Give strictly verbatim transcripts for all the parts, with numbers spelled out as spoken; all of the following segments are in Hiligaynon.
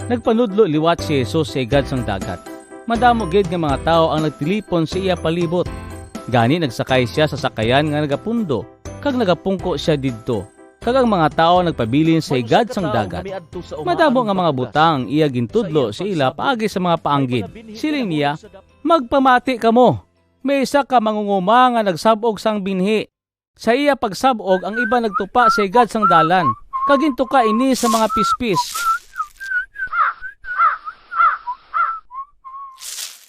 Nagpanudlo liwat si Jesus sa igad sang dagat. Madamo gid nga mga tawo ang nagtilipon sa iya palibot. Gani nagsakay sia sa sakayan nga nagapundo, kag nagapungko sia didto. Kag ang mga tawo nagpabilin sa igad sang dagat. Madamo nga mga butang ang iya gintudlo sa ila paagi sa mga paanggid. Siling niya, "Magpamati kamo! May isa ka mangunguma nga nagsab-og sang binhi. Sa iya pagsab-og, ang iban nagtupa sa igad sang dalan, kag gintuka ini sa mga pispis.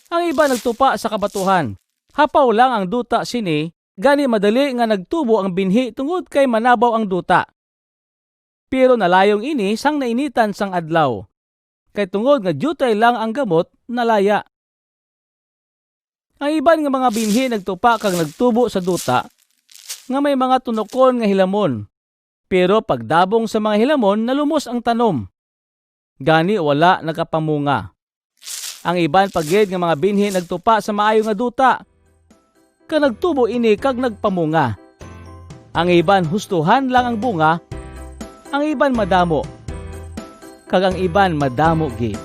Ang iban nagtupa sa kabatuhan. Hapaw lang ang duta sini, gani madali nga nagtubo ang binhi tungod kay manabaw ang duta. Pero nalayong ini sang nainitan sang adlaw, kay tungod nga diutay lang ang gamot, nalaya. Ang iban nga mga binhi nagtupa kag nagtubo sa duta nga may mga tunokon nga hilamon, pero pagdabong sa mga hilamon, nalumos ang tanom, gani wala nakapamunga. Ang iban pa gid nga mga binhi nagtupa sa maayo nga duta, kag nagtubo ini kag nagpamunga. Ang iban hustohan lang ang bunga, ang iban madamo, kag ang iban madamo gid."